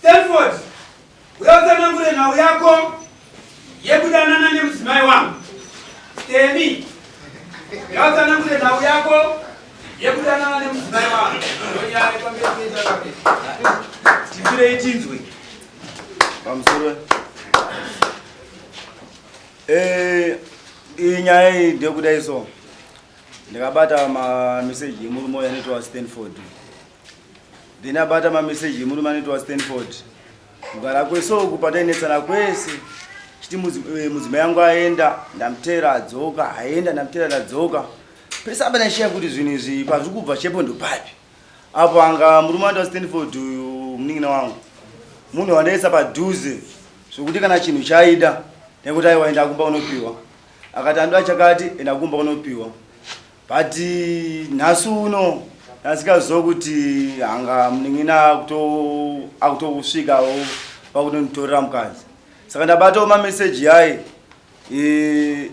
Stanford, uya utsanangure nhau yako yekudanana nemudzimai wangu. Steni, uya utsanangure nhau yako yekudanana nemudzimai wangu. Ndonyaya yepamberi peita Tipirei tinzwe. Pamusoro. Eh, iyi nyaya iyi ndeyekudai so. Ndakabata ma message emurume uyo anoitwa Stanford. Then abata ma message emurume anoitwa Stanford. Kugara kwese uku patainetsana kwese. Chiti eh, mudzimai yangu aenda, ndamutera adzoka, aenda ndamutera ndadzoka. Pese apa ndaishiya kuti zvinhu izvi pazviri kubva chepo ndopapi. Apo anga murume anoitwa Stanford uyu munin'ina wangu. Munhu wandaisa padhuze zvekuti kana chinhu chaida ndaingoti aiwa enda kumba unopiwa. Akati andoda chakati enda kumba unopiwa. But nhasi uno ndasikaziva kuti hanga munin'ina akutosvikawo pakutonditorera mukadzi. Saka ndabatawo mameseji yaye eh,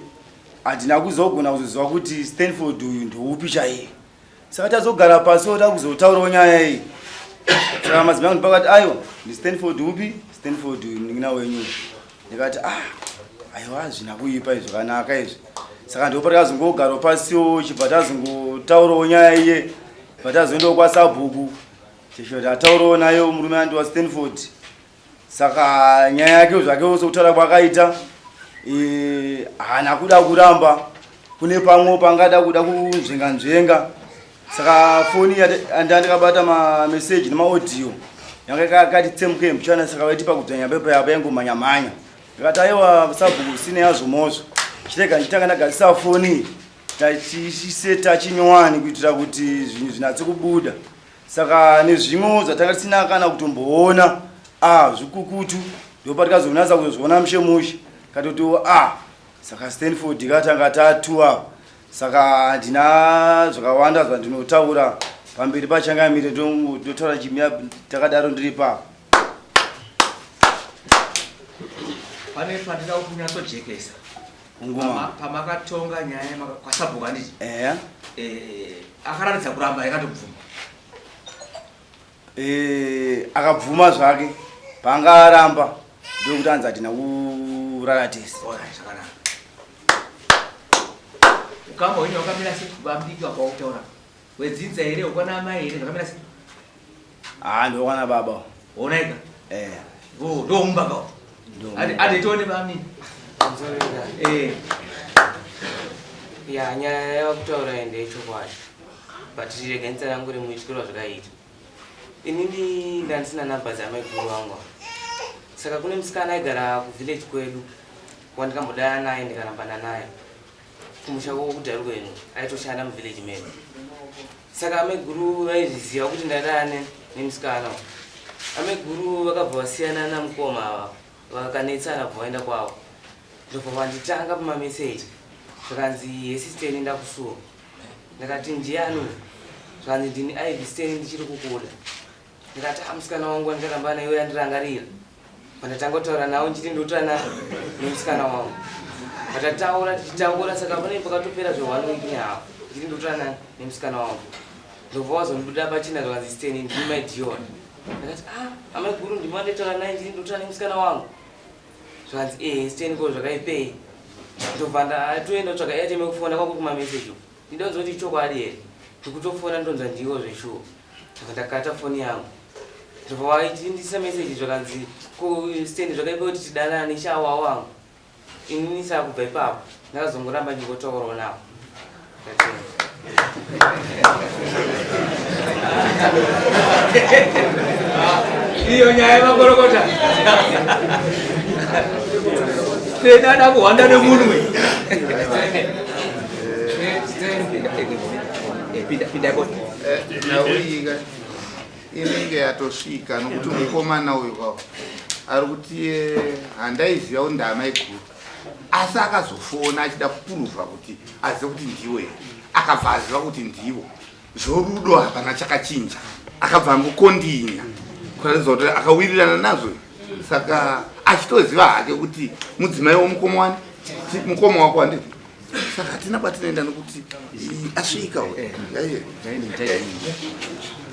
handina kuzogona kuzoziva kuti Stanford uyu ndoupi chaiye. Saka tazogara pasi oda kuzotaurawo nyaya iyi. Saka madzimai angu pakati aiwa ndi Stanford upi? Stanford uyu munin'ina wenyu. Ndikati ah aiwa hazvina kuipa izvi zvakanaka izvi. Saka ndipo patakazongogarawo pasiwo chibva tazongotaurawo nyaya iye. Bva tazoendawo kwasabhuku. Chesho tataurawo naye murume andiwa Stanford. Saka nyaya yake zvake sokutaura kwakaita eh, haana kuda kuramba kune pamwe pangada kuda kunzvenga nzvenga saka foni ndandikabata mameseji nemaaudio yanga yakati tsemuke mbichana saka vaiti pakudzvanya pepa yapa yangomhanya mhanya ndikati aiwa sabhuku sine yazvo mozvo chitega ndichitanga ndagadzisa foni tachiseta chinyowani kuitira kuti zvinhu zvinatse kubuda Saka nezvimwewo zvatanga tisina kana kutomboona ah zvikukutu ndopatikazonatsa kuzozviona mushe mushe katotiwo ah saka Stanford katanga tatu apa saka handina zvakawanda zvandinotaura pamberi pachangamire ndotaura chimira takadaro ndiri papa pane pandida kuti unyatsojekesa pamakatonga nyaya kwasabhuku handiti eya eh, akaratidza kuramba yakatobvuma eh, akabvuma zvake paanga aramba ndokuti anzi hatina kurara tese ukama hwenyu wakamira sei vamdiki wakwautaura wedzinza here ukwana amai here zvakamira sei haa ndokwana baba onaika eh oh ndomumba ka ade tione bami eh ya nyaya yavakutaura iyi ndeyechokwadi but rega nditsanangure muitikiro wazvakaita inini ndandisina namba dzamaiguru vangu saka kune musikana aigara kuvillage kwedu wandikambodana naye ndikarambana naye kumusha kwokudharukweni aitoshanda muvillage medu saka amaiguru vaizviziva kuti ndadane nemusikana amaiguru vakabva vasiyana namukoma ava vakanetsana bva vaenda kwavo ndobva vanditanga pamameseji zvakanzi hesisteni ndakusuwa ndakati ndiani uyu zvakanzi ndini ivy steni ndichiri kukuda ndikati ah, musikana wangu wandikaramba naye uyo andirangarira pandatanga kutaura nawo ndichiti ndotaura nemusikana wangu patataura tichitaura saka pane pakatopera zve one week nehalf ndichiti ndotaura nemusikana wangu ndobva wazondibuda pachena zvakanzi steni ndini mai dion ndakati ah amai guru ndimi wanditaura naye ndichiti ndotaura nemusikana wangu zvakanzi ee steni ko zvakaipei ndobva ndatoenda kutsvaga airtime yekufona kwako kumameseji uku ndidonzwa kuti ichokwadi here ndikutofona ndonzwa ndiwo zveshuwa Ndobva ndakata foni yangu. Ndobva waitindisa message zvakanzi ko stand zvakaipa kuti tidanane shawa wangu. Inini saka kubva ipapo ndakazongoramba ndingotaurawo navo. Ndatenda. Iyo nyaya yemakorokota. Tena ada kuhwanda nemunwe. Pinda pinda Nauyika inenge yatosvika nokuti mukomana uyu kwao ari kuti eh, handaiziva kuti ndaamaiguru asi akazofona achida kupuruvha kuti azive kuti ndiwo here akabva aziva kuti ndiwo zvorudo hapana chakachinja akabva angokondinya kuratidza kuti akawirirana nazvo saka achitoziva hake kuti mudzimai womukoma wani mukoma wako wanditi saka hatina kwatinoenda nokuti asvika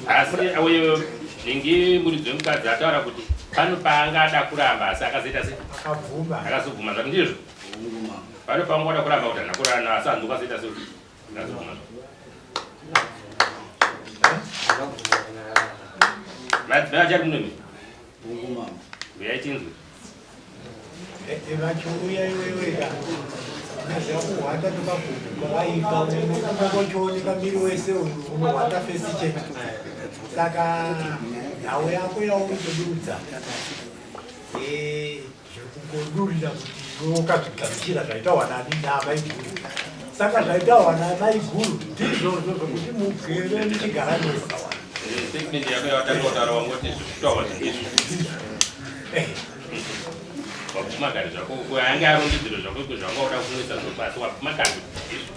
asi uyo nhingi muridzi wemukadzi ataura kuti Pano paanga ada kuramba asi akazoita sei? Akabvuma. Akazobvuma zvake ndizvo. Pano paanga ada kuramba kuti handina kurara naye asi hanzi ukazoita sei? Akazobvuma zvake. Madzimai achari muno imi? Uyai tinzwe. Vachiuya iwewe ka unoziva kuhwanda tokagugu kwakaipa unochioneka miri wese unohwanda fesi chete saka nhau yako yaurikududza zvekungodurira kuti iwe wakazvigamuchira zvaitaurwa nani naamaiguru saka zvaitaurwa naamaiguru ndizvozvo zvokuti mugere muchigara mese Statement yako yawatanga kutaura wangoti zvekutaurwa zvindizvo. Wabvuma kare zvako ange arondedzero zvako iko zvawanga uda kumwisa zvako asi wabvuma kare kuti ndizvo.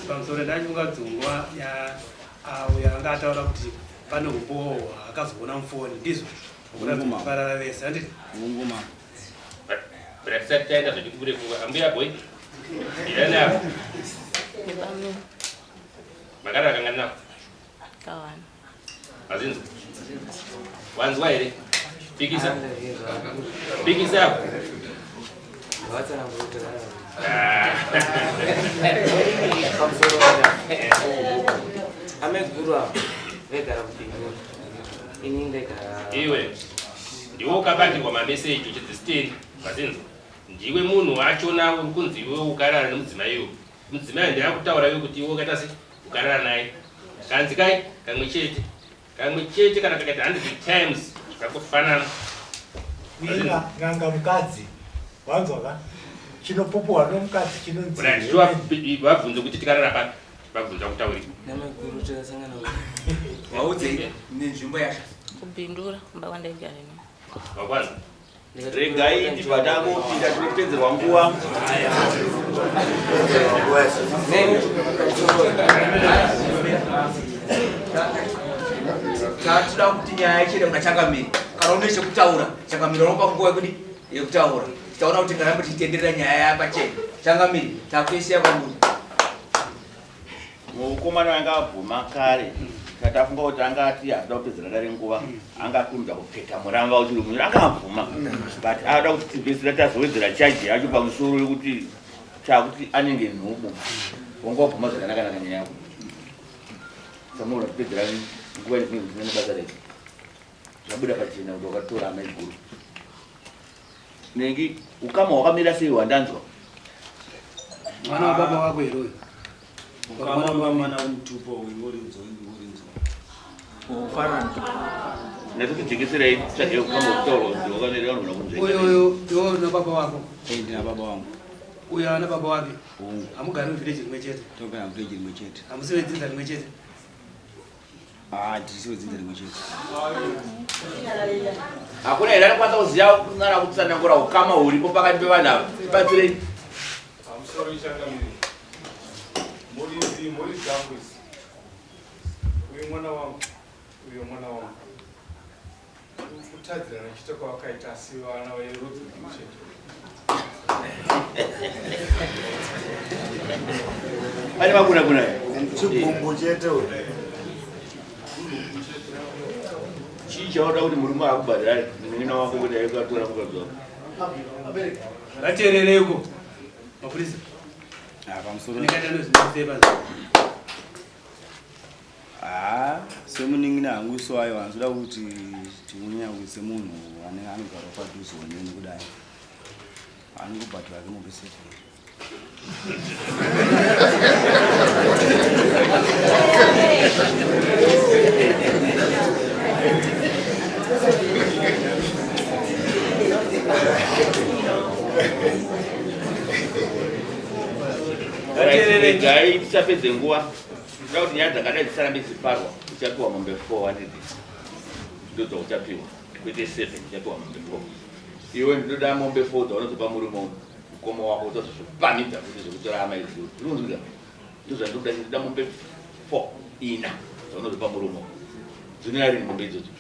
Pamusoro ndachifunga dzungwa uyo anga ataura kuti pane umbowo hwaakazoona mufoni ndizvo kuratidza kuti varara vese handiti? But tisati taenda zvetikubure pfungwa ambuya boy. Irani apo. Makarara kangani nako? Kawana. Mazinzwa? Wanzwa here? Pikisa. Pikisa apo. Ameguru ava vegara kuBindura. Ini ndegara. Iwe ndiwe ukabatirwa mameseji uchidzi stand mazinzwa. Ndiwe munhu wachona uri kunzi iwe ukarara nemudzimai iwe. Mudzimai ndiye akutaura iwe kuti iwe ukaita sei ukarara naye. Kanzi kai kamwe chete. Kamwe chete kana kakaita 100 times zvakufanana. Uye n'anga mukadzi wanzwa ka chinopupuhwa nomukadzi chinonzi vabvunze kuti tikarara papi vabvunza kutaurika Namaiguru takasangana Waudzei nenzvimbo yacho. Kubindura kumba kwandaigara ini. Wakwanza. Regai tibva tangopinda tinopedzerwa nguva. Tatoda kuti nyaya ichienda kuna changamire. Kana une chekutaura, changamire unopa nguva yekudi yekutaura. Titaona kuti ngarambe tichitenderera nyaya yapachena. Changamire, takuisiya kwamuri. Mukomana anga abvuma kare tatafunga kuti anga ati hazvida kupedzera dare nguva anga akurumidza kupeta muramba uchiri munyoro anga abvuma but ada kuti tibvesera tazowedzera chaji yacho pamusoro yekuti chakuti anenge nhubu wanga wabvuma zvakanakanaka nyaya yako samuona tipedzera nguva nezvinenge zvisina nebasa rese zvabuda pachena kuti wakatora amaiguru Nengi ukama hwakamira sei hwandanzwa? Mwana wa baba wako here uyu? Ukama wamwana wemutupo uyu uri nzwa. Ufanana. Ndatokujekeserai tsvage ukama hwekutaurwa kuti wakamira vanhu vana Uyu uyu ndiwo na baba wako. Eh, ndina baba wangu. Uyu ana baba wake. Hamugari muvillage rimwe chete. Togara muvillage rimwe chete. Hamusi vedzinza rimwe chete. Ah, tisi wedzinza rimwe chete. Hakuna here anokwanisa kuziva kana kutsanangura ukama huripo pakati pevanhu ava? Tibatsirei. Pamusoro ichangamire. Mhuri idzi imhuri dzangu idzi. Uyu mwana wangu, uyo mwana wangu. Kutadzirana chete kwavakaita asi vana verudzi rumwe chete. Pane makuna kuna. Chigumbu chete uyu. Chii chaunoda kuti murume akubhadhare munin'ina wako kuti aikatora mukadzi wako? Ngateerereko. Mapurisa. Ah, pamusoro. Ndingaita nezvinosepa. Haa semunin'ina hangu isu aiwa handinoda kuti timunyangwe semunhu ane anogara padhuze neni kudai anongobhadhara hake mombe seven. Regai tisapedze nguva. Tinoda kuti nyaya dzakadai dzisarambe dzichiparwa, uchapiwa mombe 4 handiti? Ndodzauchapiwa kwete 7, uchapiwa mombe 4. Iwe ndinoda mombe 4 dzaunozopa murume mukoma wako utazozvipamhidza futi zvekutora hama idzi. Ndinonzwika? Ndozvandinoda, ndinoda mombe 4 ina dzaunozopa murume. Dzinouya rini mombe idzodzo?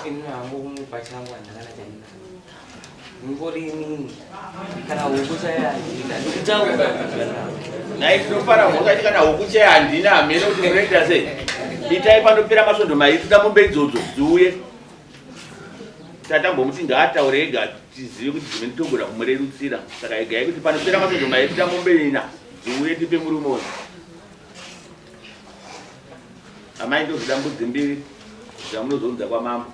Ini hangu kumupa changu handina kana chandinacho. Ingori inini kana huku chaiyo handina. Ndikutaura. Nhai tinofara mhosva ati kana huku chaiyo handina hameno kuti munoita sei. Itai panopera masvondo mairi toda mombe idzodzo dziuye. Tatambomuti ngaataure ega tizive kuti dzimwe togona kumurerutsira. Saka egai kuti panopera masvondo mairi toda mombe ina dziuye tipe murume uyu. Amai ndozoda mbudzi mbiri dzamunozounza kwamambo.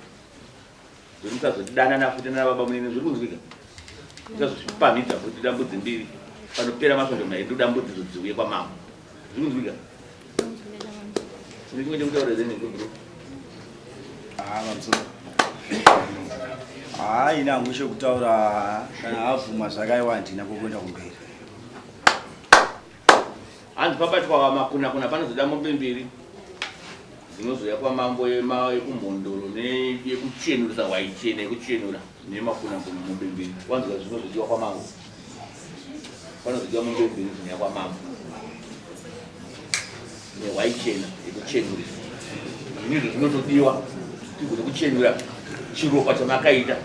Zviri musazotidanana futi nana baba munene zviri kunzwika. Musazozvipamhidza futi toda mbudzi mbiri. Panopera masvondo mairi toda mbudzi idzo dziuye kwamambo. Zviri kunzwika. Une chimwe chekutaura here nenge bro? Ah, pamusoro. Ah, ini hangu chekutaura kana abvuma zvakaiwa handina kwokuenda kumberi. Hanzi pabatwa makuna kuna panozoda mombe mbiri dzinozouya kwamambo yekumhondoro neyekuchenurisa hwaichena yekuchenura nemakuna kuna mombe mbiri wanzwa zvinozodiwa kwamambo panozodiwa mombe mbiri dzinouya kwamambo nehwai chena yekuchenurisa zvinhu izvo zvinotodiwa tigone kuchenura chiropa chamakaita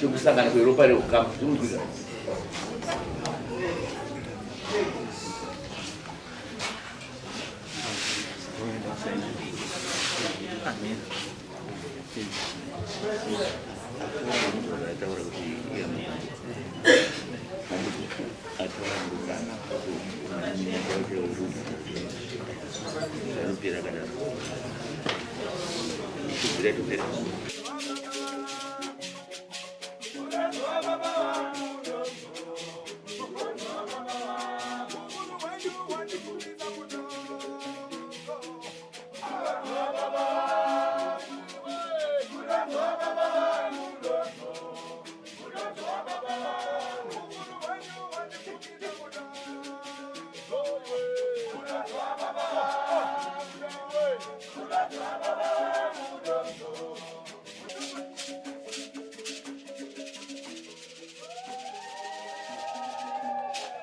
chekusangana kweropa reukama zvinonzwika. Anopera kadaro. Tubvira topera.